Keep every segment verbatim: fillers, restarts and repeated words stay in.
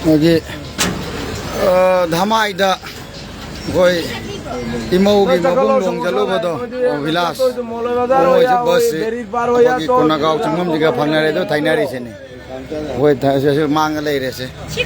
ꯍꯧꯖꯤꯛ, ꯑ, ꯙꯃꯥꯏꯗ ꯑꯩꯈꯣꯏ ꯏꯃꯧꯒꯤ ꯃꯕꯨꯡ ꯂꯨꯍꯣꯡ ꯆꯠꯂꯨꯕꯗꯣ, ꯑꯣ, ꯚꯤꯂꯥꯁ, ꯃꯣꯏꯁꯨ ꯕꯁꯁꯤ ꯑꯩꯈꯣꯏꯒꯤ ꯀꯣꯅꯥꯒꯥꯎ ꯆꯪꯐꯝꯁꯤꯒ ꯐꯪꯅꯔꯦ, ꯑꯗꯨ ꯊꯩꯅꯔꯤꯁꯤꯅꯤ꯫ ꯑꯩꯈꯣꯏ ꯊ-, ꯁꯤꯁꯨ ꯃꯥꯡꯉ ꯂꯩꯔꯦꯁꯦ꯫ ꯁꯤ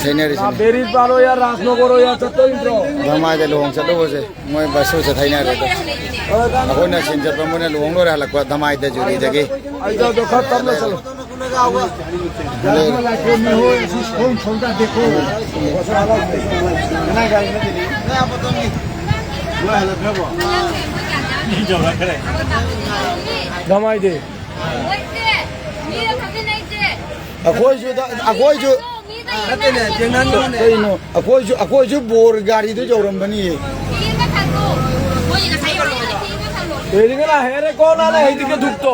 ꯊꯩꯅꯔꯤꯁꯤꯅꯤ꯫ ꯕꯦꯔꯤꯠ ꯄꯥꯔꯣꯌꯥ, ꯔꯥꯖꯅꯒꯔ ꯑꯣꯌꯥ ꯆꯠꯇꯣꯏ ꯅꯠꯇ꯭ꯔꯣ? ꯙꯃꯥꯏꯗ ꯂꯨꯍꯣꯡ ꯆꯠꯂꯨꯕꯁꯦ꯫ ꯃꯣꯏ ꯕꯁꯁꯨ ꯆꯠꯊꯩꯅꯔꯦ ꯑꯗꯣ꯫ ꯑꯩꯈꯣꯏꯅ ꯁꯤꯟ ꯆꯠꯄ, ꯃꯣꯏꯅ ꯂꯨꯍꯣꯡ ꯂꯣꯏꯔ ꯍꯜꯂꯛꯄ ꯙꯃꯥꯏꯗ ꯖꯨꯔꯤꯗꯒꯤ꯫ ꯑꯩꯗꯣ, ꯑꯗꯣ ꯈꯔ ꯇꯞꯅ ꯆꯠꯂꯣ꯫ ꯙꯃꯥꯏꯗꯤ꯫ ꯑꯩꯈꯣꯏꯁꯨ ꯗ-, ꯑꯩꯈꯣꯏꯁꯨ ꯅꯠꯇꯦꯅꯦ, ꯊꯦꯡꯅꯍꯟꯒꯅꯨꯅꯦ꯫ ꯀꯩꯅꯣ? ꯑꯩꯈꯣꯏꯁꯨ, ꯑꯩꯈꯣꯏꯁꯨ ꯕꯣꯔ ꯒꯥꯔꯤꯗꯨ ꯌꯧꯔꯝꯕꯅꯤꯌꯦ꯫ ꯌꯦꯡꯉꯤꯅ ꯍꯦꯔꯦ ꯀꯣꯟ ꯑꯅꯦ ꯍꯩꯗꯤꯒꯦ ꯙꯨꯛꯇꯣ꯫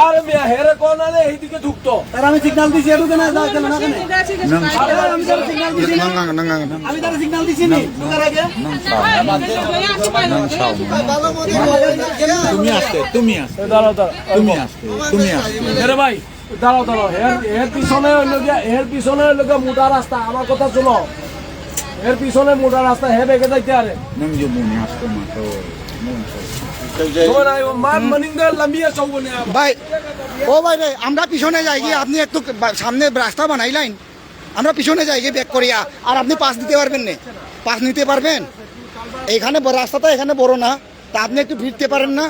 ꯑꯥꯔ ꯃꯤꯌꯥ ꯍꯦꯔꯦ ꯀꯣꯟ ꯑꯅꯦ ꯍꯩꯗꯤꯒꯦ ꯙꯨꯛꯇꯣ꯫ ꯇꯥꯔꯥꯃꯤ ꯁꯤꯒꯅꯦꯜ ꯄꯤꯁꯤ ꯑꯗꯨ ꯀꯅꯥ ꯀꯅꯥ ꯀꯅꯥ? ꯅꯪ ꯁꯥꯎ꯫ ꯑꯥꯔ ꯃꯤꯌꯥ ꯁꯤꯒꯅꯦꯜ ꯄꯤꯁꯤ꯫ ꯅꯪ ꯉꯥꯡ-, ꯅꯪ ꯉꯥꯡ-, ꯑꯥꯔ ꯃꯤꯌꯥ ꯁꯤꯒꯅꯦꯜ ꯄꯤꯁꯤ꯫ ꯅꯪ ꯁꯥꯎ꯫ ꯅꯪ ꯁꯥꯎ꯫ তুমি আস্তে, তুমি আস্তে। দাঁড়াও, দাঁড়াও। তুমি আস্তে, তুমি আস্তে। এরে ভাই, দাঁড়াও, দাঁড়াও। এর, এর পিছনে হইলো গিয়া, এর পিছনে হইলো গিয়া মোটা রাস্তা। আমার কথা শুনো। এর পিছনে মোটা রাস্তা, হে বেগে যাইতে আরে। তুমি নাই, ও মান মানিং দা লাম্বিয়া চৌবনে আবার। ভাই, ও ভাই, ভাই, আমরা পিছনে যাই গিয়া, আপনি একটু বা-, সামনে রাস্তা বানাইলাইন, আমরা পিছনে যাই গিয়া ব্যাক করিয়া, আর আপনি পাস দিতে পারবেন না, পাস নিতে পারবেন? এখানে ব-, রাস্তাটা এখানে বড় না, তা আপনি একটু ফিরতে পারেন না?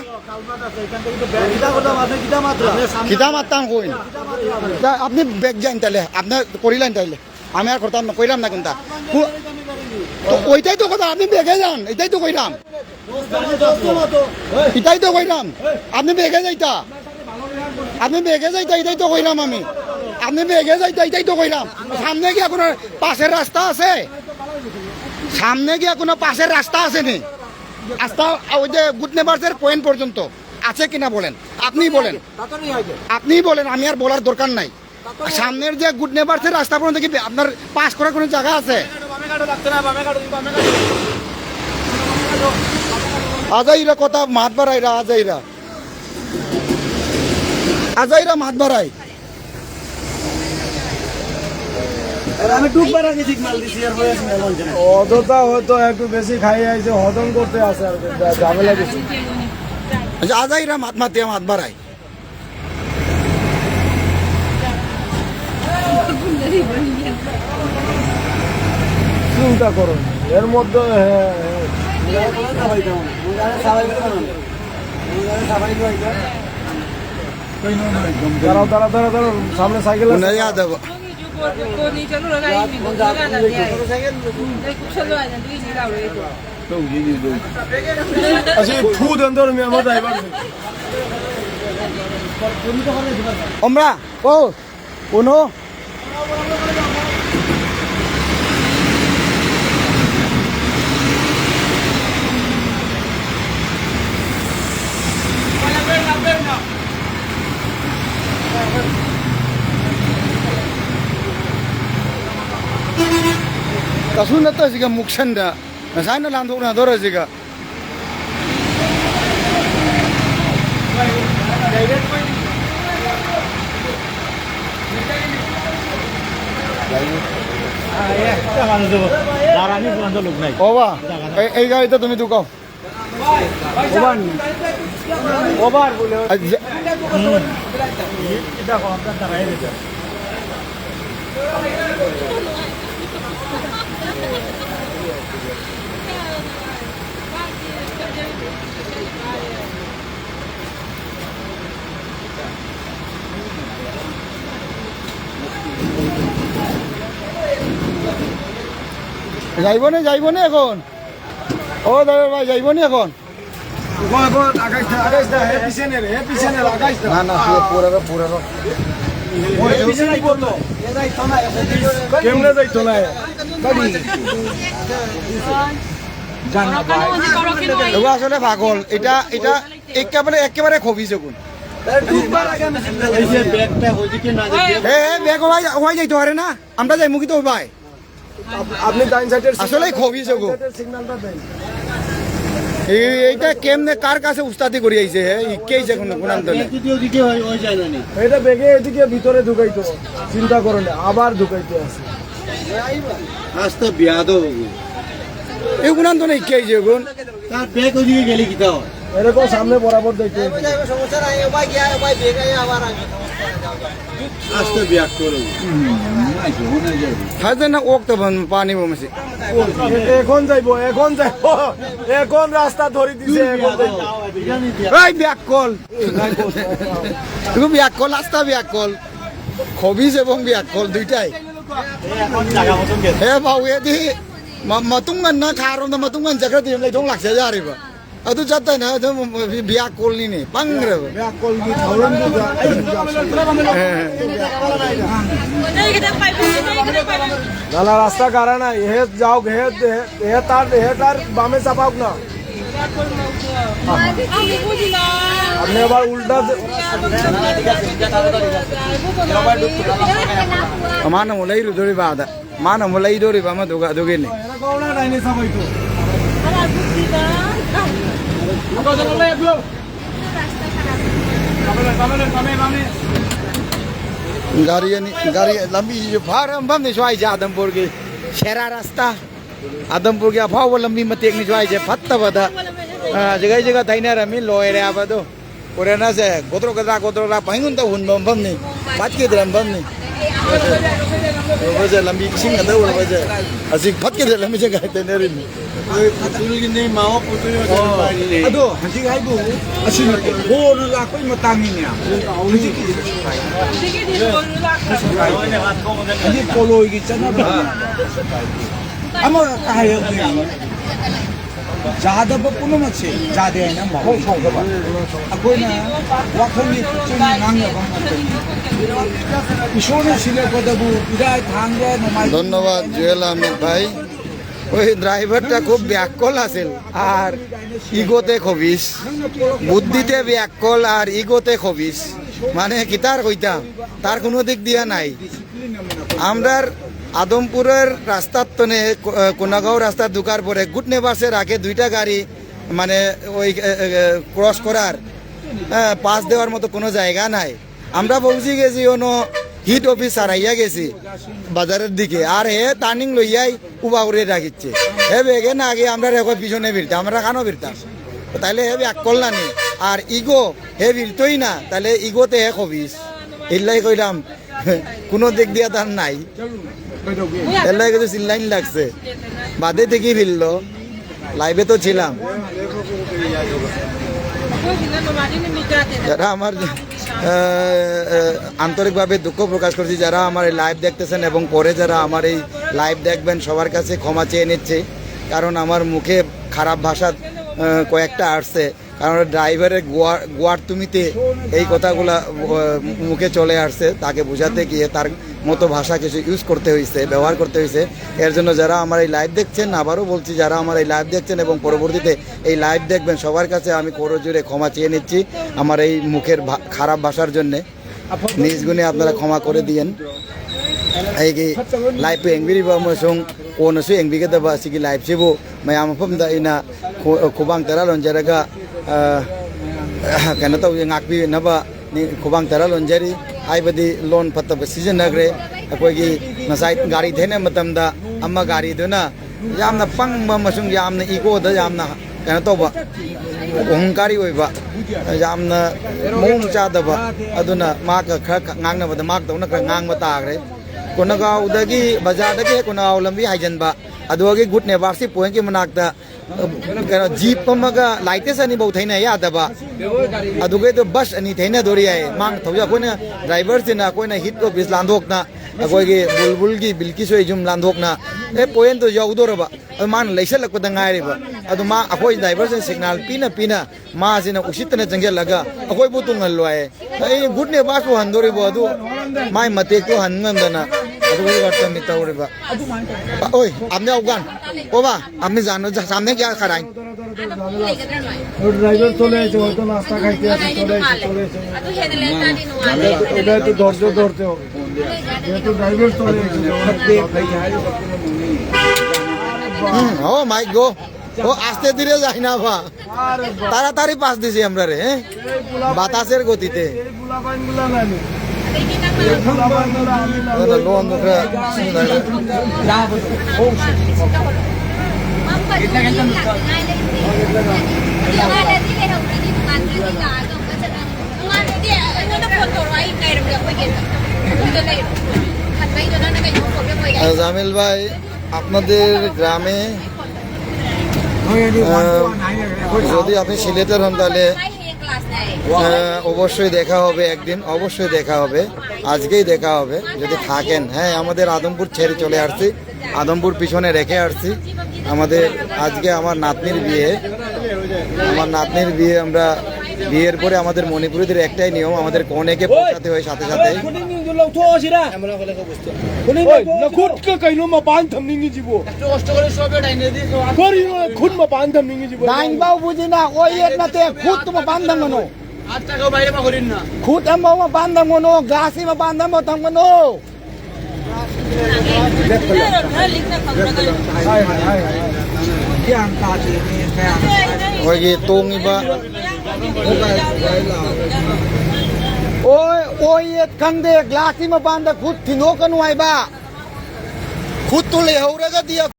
কিতা মাততাম কইন? তা আপনি ব্যাক যাইন তাইলে, আপনি করিলেন তাইলে। আমি আর করতাম না, কইলাম না কোনটা। কু-, তো ওইটাই তো কথা, আপনি ব্যাগে যান, এটাই তো কইলাম। এটাই তো কইলাম। আপনি ব্যাগে যাইতা। আপনি ব্যাগে যাইতা, এটাই তো কইলাম আমি। আপনি ব্যাগে যাইতা, এটাই তো কইলাম। সামনে গিয়া কোনো পাসের রাস্তা আছে? সামনে গিয়া কোনো পাসের রাস্তা আছে নি? রাস্তা ওই যে গুড নেবার্সের পয়েন্ট পর্যন্ত আছে কিনা বলেন, আপনিই বলেন। আপনিই বলেন, আমি আর বলার দরকার নাই। সামনের যে গুড নেবার্সের রাস্তা পর্যন্ত কি আপনার পাস করার কোনো জায়গা আছে? আজাইরা কথা মাত বাড়াইরা, আজাইরা। আজাইরা মাত বাড়াই। আর আমি ডুববার আগে সিগন্যাল দিছি, এরপরে সিগন্যাল হচ্ছে না। অতটা হয়তো একটু বেশি খাই আইছে, হজম করতে আছে আর কি, ঝা-, ঝামেলা কিছু। আচ্ছা, আজাইরা মাত মাতিয়া মাত বাড়াই। চিন্তা করো না। এর মধ্যে, হ্যাঁ, হ্যাঁ। দাঁড়াও, দাঁড়াও, দাঁড়াও, দাঁড়াও, সামনে সাইকেল আছে। আচ্ছা, ফু দেন তো, আমি আমার ড্রাইভার। ওমরা, ও, উনো। Kasun na to, sige, muksan da. Nasaan na lang doon na, Dora, sige. দাঁড়ানি পর্যন্ত লোক নাই। ও বা, এই, এই গাড়িতে তুমি ঢুকাও। ওভার নেই। ওভার বলে। আচ্ছা। হুম। দেখো, আপনার দাঁড়াই রয়েছে। যাইব নে, যাইব নে এখন? ও দাদা ভাই, যাইব নে এখন? ওগো, ওগো, আকাশ দা, আকাশ দা, হে পিছনে রে, হে পিছনে রে, আকাশ দা। না, না, পুরো, পুরো, পুরো। ও, হে পিছনে কি করলো? কেমনে যাইতো না? এগুলো আসলে পাগল। এটা, এটা একেবারে, একেবারে খবিস এগুন। এই যে ব্যাগটা ওইদিকে না দেখে। এ, এ, ব্যাগ ওয়াই, ওয়াই যাইতে পারে না। আমরা যাই মুখী তো ভাই। আপ-, আপনি ডাইন সাইডের আসলে সিগন্যালটা, খবিস ওগো। ডাইন সাইডের সিগন্যালটা দেন। এই, এইটা কেমনে কার কাছে উস্তাদি করি আইছে, হে? ই কে যে কোনো, কোন আন্দোলন? যদি ওদিকে হয়, ওই যায় না নি। এটা ব্যাগে এদিকে ভিতরে ঢুকাইতো, চিন্তা করো না, আবার ঢুকাইতে আছে। আস্তা বিয়াদব। এগুনান তো নেই, কে যে এগুন? তার ব্যাগ ওইদিকে গেলে কিতা হয়? এরকম সামনে বরাবর দেখতে হবে। আস্তা বিয়াক্কল। হাজে না ওক তো বন পানি বমসি। এ-, এখন যাইবো, এখন যাইবো, এখন রাস্তা ধরি দিছে, এখন যাইবো। এই বিয়াক্কল। এগুন বিয়াক্কল, আস্তা বিয়াক্কল। খবিস এবং বিয়াক্কল দুইটাই। হে বাবু, এদি মা-, মাতুঙ্গান না খারম না মাতুঙ্গান জায়গা দিয়ে লাই দং লাগছে জারিবা। আদু জাতাই না, আদু বিয়াক্কল নি নে, পাংরে। বিয়াক্কল নি খাওয়ান দুগা। হ্যাঁ। নালা রাস্তা কারা না, এহে যাও, এহে, এহে তার, এহে তার বামে চাপাউক না। আপনি আবার উল্টা যে- আমার নাম ওলাই রুদরি বাদা। Mano mulai dori ba ma duga dugi ni. Gari ni, gari lambi jo phar am bam ni swai ja Adampur ki. Sera rasta. Adampur ki aphau lambi matek ni swai je phatta bada. Ah, jagai jagai thaina rami loi re abado. Purana se, gotro gatra, gotro ra, pahingun ta hun bam bam ni. Pat ke dram bam ni. Roba se, lambi sing ada roba se. Asik pat ke dram se gai te ne rin. Putul ki nei, mawa putul yo. Ado, hajik hai bu. Asin ko na la koi matang ni ya. Hajik ki. Hajik ko loi ki chana ba. Ama kahaya ni. ꯌꯥꯗꯕ ꯄꯨꯝꯅꯃꯛꯁꯦ ꯌꯥꯗꯦ ꯍꯥꯏꯅ ꯑꯃ ꯍꯣꯏ ꯁꯥꯎꯗꯕ꯫ ꯑꯩꯈꯣꯏꯅ ꯋꯥꯈꯜꯒꯤ ꯄꯨꯛꯆꯦꯜꯒꯤ ꯉꯥꯡꯅꯕ ꯉꯥꯛꯇꯅꯤ꯫ ꯏꯁꯣꯔꯅ ꯁꯤꯜꯂꯛꯄꯗꯕꯨ ꯏꯔꯥꯏ ꯊꯥꯡꯖ ꯅꯣꯡꯃꯥꯏꯖꯤꯡ ধন্যবাদ জুয়েল আহমেদ ভাই। ওই ড্রাইভারটা খুব ব্যাককল আছিল আর ইগোতে খবিস, বুদ্ধিতে ব্যাককল আর ইগোতে খবিস। মানে কিতার কইতাম, তার কোনো দিক দিয়া নাই। আমরার আদমপুরের রাস্তার তনে কো-, কোনাগাঁও রাস্তা ঢুকার পরে গুড নেবার্সের আগে দুইটা গাড়ি মানে ওই, এ, এ, এ, ক্রস করার, হ্যাঁ, পাস দেওয়ার মতো কোনো জায়গা নাই। আমরা পৌঁছে গেছি অনো হিট অফিস হারাইয়া গেছি বাজারের দিকে, আর হে টার্নিং লইয়াই উবা করে রাখিচ্ছে। হে বেগে না আগে আমরা রেখো পিছনে ফিরতাম, আমরা কানো ফিরতাম। তাইলে হে ব্যাক করলানি। আর ইগো হে ফিরতই না, তাইলে ইগোতে হে খবিস। ইল্লাই কইলাম, কোনো দিক দিয়া তার নাই। এল্লাই কিছু চিল্লাইন লাগছে, বাদে দেখি ফিরলো। লাইভে তো ছিলাম। যারা আমার, আহ, আহ, আন্তরিকভাবে দুঃখ প্রকাশ করছি, যারা আমার এই লাইভ দেখতেছেন এবং পরে যারা আমার এই লাইভ দেখবেন, সবার কাছে ক্ষমা চেয়ে নিচ্ছি। কারণ আমার মুখে খারাপ ভাষা, আহ, কয়েকটা আসছে। কারণ ড্রাইভারের গোয়ার গোয়ার তুমিতে এই কথাগুলা, আহ, মুখে চলে আসছে, তাকে বোঝাতে গিয়ে তার মতো ভাষা কিছু ইউজ করতে হয়েছে, ব্যবহার করতে হয়েছে। এর জন্য যারা আমার এই লাইভ দেখছেন, আবারও বলছি, যারা আমার এই লাইভ দেখছেন এবং পরবর্তীতে এই লাইভ দেখবেন, সবার কাছে আমি করজোড়ে ক্ষমা চেয়ে নিচ্ছি আমার এই মুখের ভা- খারাপ ভাষার জন্যে। নিজ গুণে আপনারা ক্ষমা করে দিয়েন। ꯑꯩꯒꯤ ꯂꯥꯏꯐꯄꯨ ꯌꯦꯡꯕꯤꯔꯤꯕ ꯑꯃꯁꯨꯡ ꯀꯣꯟꯅꯁꯨ ꯌꯦꯡꯕꯤꯒꯗꯕ ꯑꯁꯤꯒꯤ ꯂꯥꯏꯐꯁꯤꯕꯨ ꯃꯌꯥꯝ ꯃꯐꯝꯗ ꯑꯩꯅ ꯈꯨ- ꯈꯨꯕꯥꯡ ꯇꯔꯥ ꯂꯣꯟꯖꯔꯒ, ꯑ, ꯀꯩꯅꯣ ꯇꯧꯖꯩ, ꯉꯥꯛꯄꯤꯅꯕ ꯅꯤ- ꯈꯨꯕꯥꯡ ꯇꯔꯥ ꯂꯣꯟꯖꯔꯤ꯫ ꯍꯥꯏꯕꯗꯤ ꯂꯣꯟ ꯐꯠꯇꯕ ꯁꯤꯖꯤꯟꯅꯈ꯭ꯔꯦ꯫ ꯑꯩꯈꯣꯏꯒꯤ ꯉꯁꯥꯏ ꯒꯥꯔꯤ ꯊꯩꯅꯕ ꯃꯇꯝꯗ ꯑꯃ ꯒꯥꯔꯤꯗꯨꯅ ꯌꯥꯝꯅ ꯄꯪꯕ ꯑꯃꯁꯨꯡ ꯌꯥꯝꯅ ꯏꯒꯣꯗ ꯌꯥꯝꯅ ꯀꯩꯅꯣ ꯇꯧꯕ, ꯑꯍꯨꯝꯀꯥꯔꯤ ꯑꯣꯏꯕ, ꯌꯥꯝꯅ ꯃꯑꯣꯡ ꯆꯥꯗꯕ, ꯑꯗꯨꯅ ꯃꯍꯥꯛꯀ ꯈꯔ ꯉꯥꯡꯅꯕꯗ ꯃꯍꯥꯛꯇꯧꯅ ꯈꯔ ꯉꯥꯡꯕ ꯇꯥꯈ꯭ꯔꯦ꯫ ꯀꯣꯅꯒꯥꯎꯗꯒꯤ, ꯕꯖꯥꯔꯗꯒꯤ ꯍꯦꯛ ꯀꯣꯅꯒꯥꯎ ꯂꯝꯕꯤ ꯍꯥꯏꯖꯤꯟꯕ, ꯑꯗꯨꯒꯤ ꯒꯨꯗ ꯅꯦꯕꯥꯔꯁꯤ ꯄꯣꯏꯟꯠꯀꯤ ꯃꯅꯥꯛꯇ, ꯀꯩꯅꯣ, ꯖꯤꯞ ꯑꯃꯒ ꯂꯥꯏꯇꯦꯁ ꯑꯅꯤꯐꯧ ꯊꯩꯅ ꯌꯥꯗꯕ, ꯑꯗꯨꯒꯩꯗꯣ ꯕꯁ ꯑꯅꯤ ꯊꯩꯅꯗꯣꯔꯤ ꯍꯥꯏ꯫ ꯃꯥꯡ ꯊꯧꯖ ꯑꯩꯈꯣꯏꯅ, ꯗ꯭ꯔꯥꯏꯚꯔꯁꯤꯅ ꯑꯩꯈꯣꯏꯅ ꯍꯤꯠ ꯑꯣꯐꯤꯁ ꯂꯥꯟꯊꯣꯛꯅ, ꯑꯩꯈꯣꯏꯒꯤ ꯕꯨꯜꯕꯨꯜꯒꯤ ꯕꯤꯜꯀꯤꯁ ꯍꯣꯏ ꯌꯨꯝ ꯂꯥꯟꯊꯣꯛꯅ, ꯑꯦ, ꯄꯣꯏꯟꯠꯇꯣ ꯌꯧꯗꯣꯔꯕ꯫ ꯑꯗꯨ ꯃꯥꯅ ꯂꯩꯁꯜꯂꯛꯄꯗ ꯉꯥꯏꯔꯤꯕ꯫ ꯑꯗꯨ ꯃꯥ, ꯑꯩꯈꯣꯏ ꯗ꯭ꯔꯥꯏꯚꯔꯁꯤꯅ ꯁꯤꯒꯅꯥꯜ ꯄꯤꯅ ꯄꯤꯅ ꯃꯥꯁꯤꯅ ꯎꯁꯤꯠꯇꯅ ꯆꯪꯁꯤꯜꯂꯒ ꯑꯩꯈꯣꯏꯕꯨ ꯇꯨꯡꯍꯜꯂꯣ ꯍꯥꯏꯌꯦ꯫ ꯑꯩ ꯒꯨꯗ ꯅꯦꯕꯥꯔꯁꯄꯨ ꯍꯟꯗꯣꯔꯤꯕꯣ? ꯑꯗꯨ ꯃꯥꯏ ꯃꯇꯦꯛꯇꯣ ꯍꯟ ꯉꯝꯗꯅ ꯑꯗꯨꯒꯤ ꯋꯥꯔꯇ ꯃꯤ ꯇꯧꯔꯤꯕ꯫ ꯑꯣꯏ, ꯑꯝꯅꯦ ꯑꯧꯒꯥꯟ꯫ ꯑꯣꯕꯥ, ꯑꯝꯅꯦ ꯖꯥꯅꯣ ꯖꯥ-, ꯁꯥꯝꯅꯦ ꯀꯌꯥ ꯈꯔꯥꯏ? ꯗ꯭ꯔꯥꯏꯚꯔ ꯆꯣꯂꯦ ꯍꯥꯏꯁꯦ, ꯍꯣꯇꯦꯜ ꯅꯥꯁꯇꯥ ꯈꯥꯏꯇꯦ ꯍꯥꯏꯁꯦ, ꯆꯣꯂꯦ ꯍꯥꯏꯁꯦ, ꯆꯣꯂꯦ ꯍꯥꯏꯁꯦ꯫ ꯑꯗꯨ ꯍꯦꯟꯅ ꯂꯦꯟ ꯇꯥꯔꯗꯤ ꯅꯨꯡꯉꯥꯏꯔꯣꯏ꯫ ꯎꯕꯦ ꯇꯨ ꯙꯣꯔꯖꯣ ꯙꯣꯔꯇꯦ ꯍꯣ꯫ ꯎꯕꯦ ꯇꯨ ꯗ꯭ꯔꯥꯏꯚꯔ ꯆꯣꯂꯦ ꯍꯥꯏꯁꯦ, ꯆꯣꯂꯦ ꯍꯥꯏꯁꯦ꯫ হুম, ও মাই গো। ও আস্তে ধীরে যাই না বা। তাড়াতাড়ি পাস দিছি আমরা রে, হ্যাঁ? বাতাসের গতিতে। এই পোলাপাইনগুলা নানি। ꯑꯗꯨꯅ ꯂꯣꯟꯗꯣ ꯈꯔ ꯁꯤꯖꯤꯟꯅꯔꯒ꯫ ꯑ, ꯖꯥꯃꯤꯜ ꯚꯥꯏ, আপনাদের গ্রামে, আহ, যদি আপনি সিলেটের হন, তাহলে, আহ, অবশ্যই দেখা হবে একদিন, অবশ্যই দেখা হবে। আজকেই দেখা হবে যদি থাকেন। হ্যাঁ, আমাদের আদমপুর ছেড়ে চলে আসছি, আদমপুর পিছনে রেখে আসছি। আমাদের আজকে আমার নাতনির বিয়ে, আমার নাতনির বিয়ে। আমরা বিয়ের পরে আমাদের মণিপুরীদের একটাই নিয়ম, আমাদের কনেকে পৌঁছাতে হয় সাথে সাথে। ꯈꯨꯅꯤꯡꯗꯨ ꯂꯧꯊꯣꯛꯑꯁꯤꯔꯥ? ꯈꯨꯅꯤꯡ ꯂꯧꯊꯣꯛꯑꯁꯤꯔꯥ? ꯈꯨꯠꯀ ꯀꯩꯅꯣ ꯃꯄꯥꯟ ꯊꯝꯅꯤꯡꯉꯤꯁꯤꯕꯣ? ꯀꯔꯤꯅꯣ ꯈꯨꯠ ꯃꯄꯥꯟ ꯊꯝꯅꯤꯡꯉꯤꯁꯤꯕꯣ? ꯗꯥꯏꯟ ꯕꯥꯎꯕꯨꯖꯤꯅ ꯑꯣꯏꯌꯦꯠ ꯅꯠꯇꯦ, ꯈꯨꯠꯇꯨ ꯃꯄꯥꯟ ꯊꯝꯒꯅꯨ꯫ ꯈꯨꯠ ꯑꯃꯐꯥꯎ ꯃꯄꯥꯟ ꯊꯝꯒꯅꯨ, ꯒ꯭ꯂꯥꯁꯁꯤ ꯃꯄꯥꯟꯗ ꯑꯃꯐꯥꯎ ꯊꯝꯒꯅꯨ꯫ ꯑꯩꯈꯣꯏꯒꯤ ꯇꯣꯡꯉꯤꯕ ꯑꯣꯏ, ꯑꯣꯏꯌꯦꯠ ꯈꯪꯗꯦ, ꯒ꯭ꯂꯥꯁꯀꯤ ꯃꯄꯥꯟꯗ ꯈꯨꯠ ꯊꯤꯟꯗꯣꯛꯀꯅꯨ ꯍꯥꯏꯕ꯫ ꯈꯨꯠꯇꯨ ꯂꯩꯍꯧꯔꯒꯗꯤ